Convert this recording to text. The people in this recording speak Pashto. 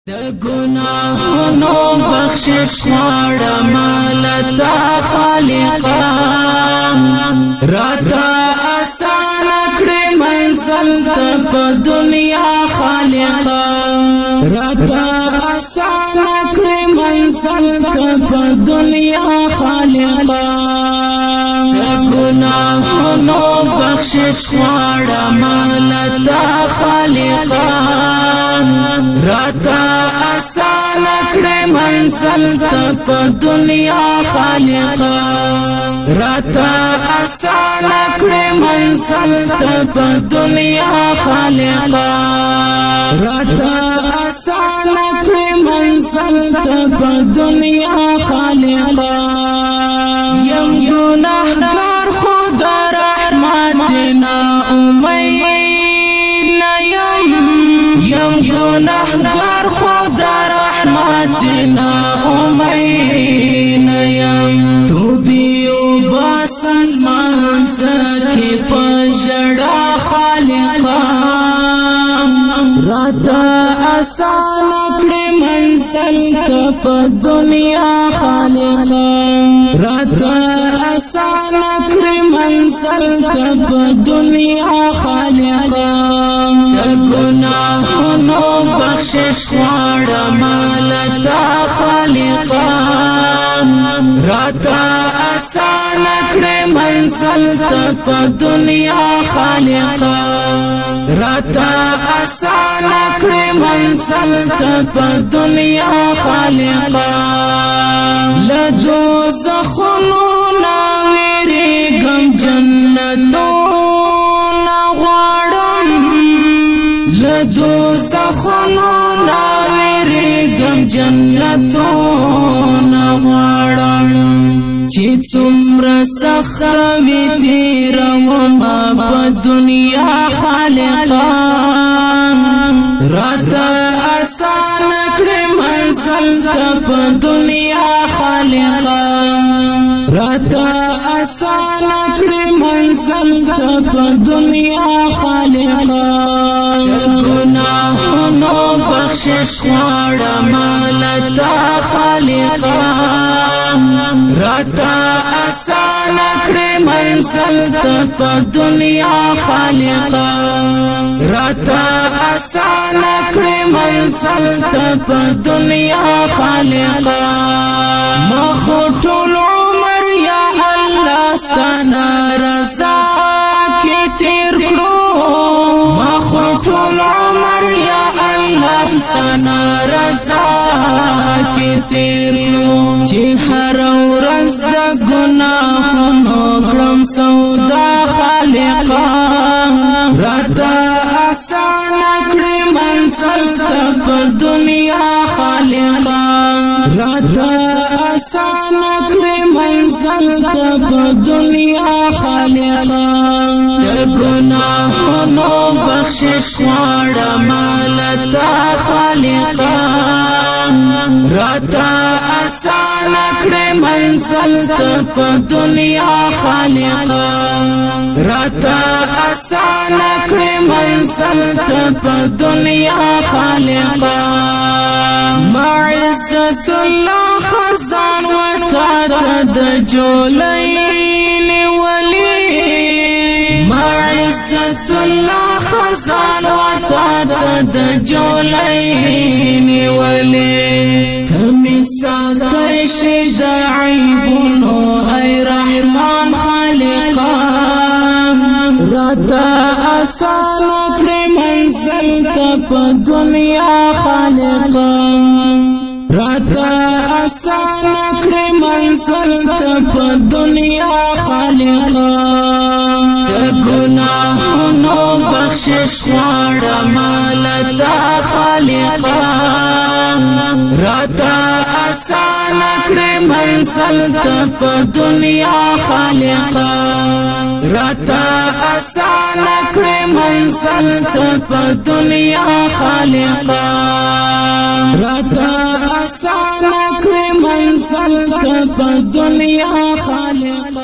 د ګناهونو بخشش غواړم لتا خالقا، راته آسان کړې منزل ته په دنیا خالقا، راته آسان کړې منزل ته په دنیا خالقا. د ګناهونو بخشش غواړم لتا خالقا، راته آسان کړې منزل ته په دنیا خالقا، راته آسان کړې منزل ته په دنیا خالقا، راته آسان کړې منزل ته په دنیا خالقا. یم ګناهګار خدا رحمت نا امید نه یم، یم ګناهګار خدا رحمت نا امید نه یم. توبې وباسم لمانځه کې په ژړا خالقا، راته آسان کړې منزل ته په دنیا خالقا، راته آسان کړې منزل ته په دنیا خالقا. د ګناهونو بخشش غواړم لتا خالقا، راته آسان کړې منزل ته په دنیا خالقا، راته آسان کړې منزل ته په دنیا خالقا. له دوزخونو نه وېرېږم جنتونه غواړم، له دوزخونو نه وېرېږم جنتونه غواړم. چې څومره سخته وي تېرومه په دنیا خالقا، راته آسان کړې منزل ته په دنیا خالقا، راته آسان کړې منزل ته په دنیا خالقا. د ګناهونو بخشش غواړم لتا خالقا، راته آسان کړې منزل ته په دنیا خالقا، راته آسان کړې منزل ته په دنیا خالقا. ما خو ټول عمر یا الله ستا نارضا کې تېر کړو، ما خو ټول عمر یا الله ستا نارضا کې تېر کړو. چې هره ورځ د ګناهونو کړم سودا خالقا، راته آسان کړې منزل ته په دنیا خالقا، راته آسان کړې منزل ته په دنیا خالقا. د ګناهونو بخشش غواړم لتا خالقا، راته آسان کړې منزل ته په دنیا خالقا، راته آسان کړې منزل ته په دنیا خالقا. ما عزت الله خزان وتا ته د جولۍ نیولې، ما عزت الله خزان وتا ته د جولۍ نیولې. ته مې ساتی شې د عیبونو ای رحمان خالقا، راته آسان کړې منزل ته په دنیا خالقا، راته آسان کړې منزل ته په دنیا خالقا. د ګناهونو بخشش غواړم لتا خالقا، راته آسان کړې منزل ته په دنیا خالقا، راته آسان کړې منزل ته په دنیا خالقا، راته آسان کړې منزل ته په دنیا خالقا.